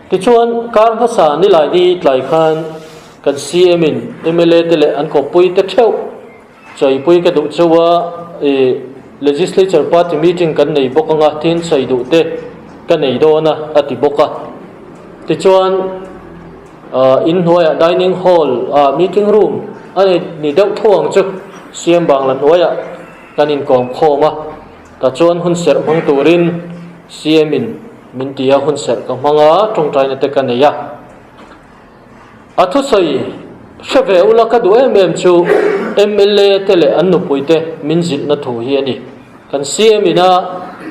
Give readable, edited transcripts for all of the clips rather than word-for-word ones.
Tichuan, kar hmasa Nilaini tlai khan kan CM in mla te leh an kawppui te theuh chaipui ka duh chauh a, i Legislature Party meeting kan nei bawk anga tin sawi duh te ka nei dawn a, a ti bawk a. Tichuan, in hnuaiah dining hall ah meeting room a ni deuh tho ang chu CM Bangla hnuaiah kan inkawm khawm a. Tah chuan hun serh hmang turin CM in min ti a, hun serh ka hmang a, tawngtaina te ka nei a. A thusawi hre ve ula ka duh em em chu mla te leh an nupui te min zilhna thu hi a ni. Kan CM ina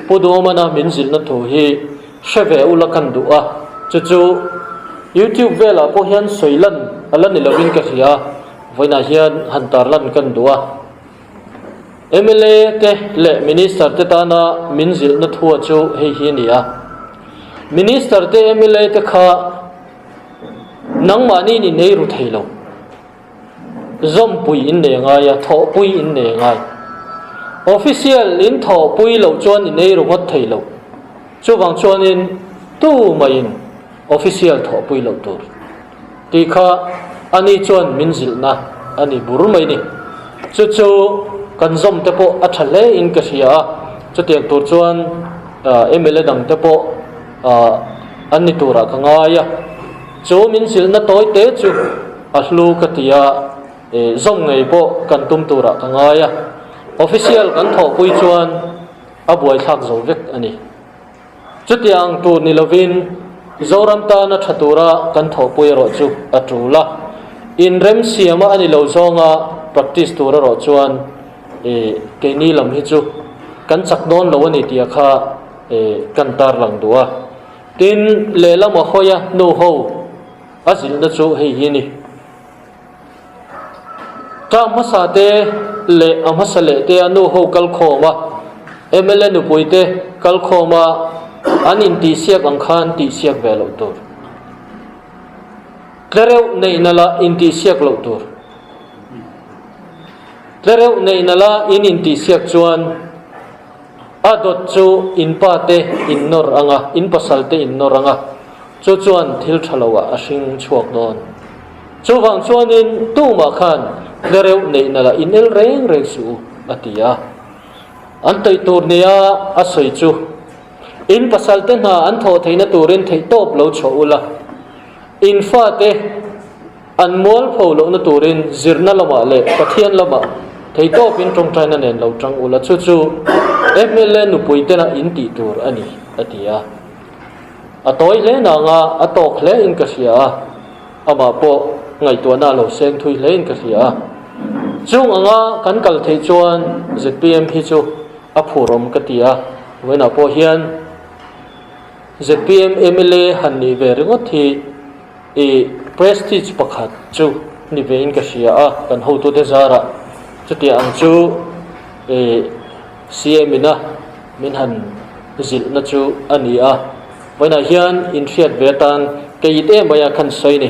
Pu Duhawmana min zilhna thu hi hre ve ula kan duh a, chu chu YouTube velah pawh hian sawi lan a la ni lovin ka hria a, vawiinah hian han tarlan kan duh a. Mla te leh Minister te tana min zilhna thua chu hei hi a ni a, Minister te mla te kha nangmahni ni nei ru thei lo, zawmpui in nei ngai a, thawhpui in nei ngai. Official in thawhpui loh chuan i nei ru ngawt thei lo. Chuvang chuanin tu maiin official thawhpui loh tur. Tih kha ani chuan min zilhna a ni bur mai ni. Chu chu kan zawm te pawh a tha hle in ka hria a, chutiang tur chuan mla dang te pawh an ni turah ka ngai a. Chu min zilhna tawi te chu a hlu ka ti a, zawm ngei pawh kan tum turah ka ngai a. Official kan thawhpui chuan a buaithlak zo vek a ni. Chutiang tur ni lovin Zoram tana tha tura kan thawhpui erawh chu a tul a, inremsiama a ni lo zawnga practice tur erawh chuan keini lam hi chu kan chak dawn lo a ni tih kha kan tarlang duh a. Tin, lehlam a hawi a nu ho a zilhna chu hei hi a ni. Term hmasa te leh a hmasa leh te a nu ho kal khawm a, mla nupui te kal khawm a, an intihsiak ang khan tihsiak ve loh tur. Tlereuh neihna la intihsiak loh tur. Tlereuh neihna la in intihsiak chuan a dawt chu in pa te in nawr ang a, in pasal te in nawr ang a, chu chuan thil tha lo ah a hring chhuak dawn. Chuvang chuanin tumah khan tlereuh neih nalh in el reng reng suh u, a ti a. An tawih tur nia a sawi chu, In pasalte hna an thawh theihna turin theihtawp lo chhuah ula, in fate an mualpho lohna turin zirna lamah leh Pathian lamah theihtawpin tawngtaina nen lo tang ula, chu chu mla nupui tena in tih tur a ni, a ti a. A tawi hle nanga a tawk hle in ka hria a. Amah pawh ngaihtuahna a lo seng thui hlein ka hria a. Chung anga kan kal theih chuan zpm hi chu a phur awm ka ti a. Vawiinah pawh hian zpm mla han nih ve ringawt hi i prestige pakhat chu ni vein ka hria a, kan hotute zarah chutiang ang chu i CM ina min han zilhna chu a ni a. Vawiinah hian inhriat ve atan kei it em mai a khan sawi ni.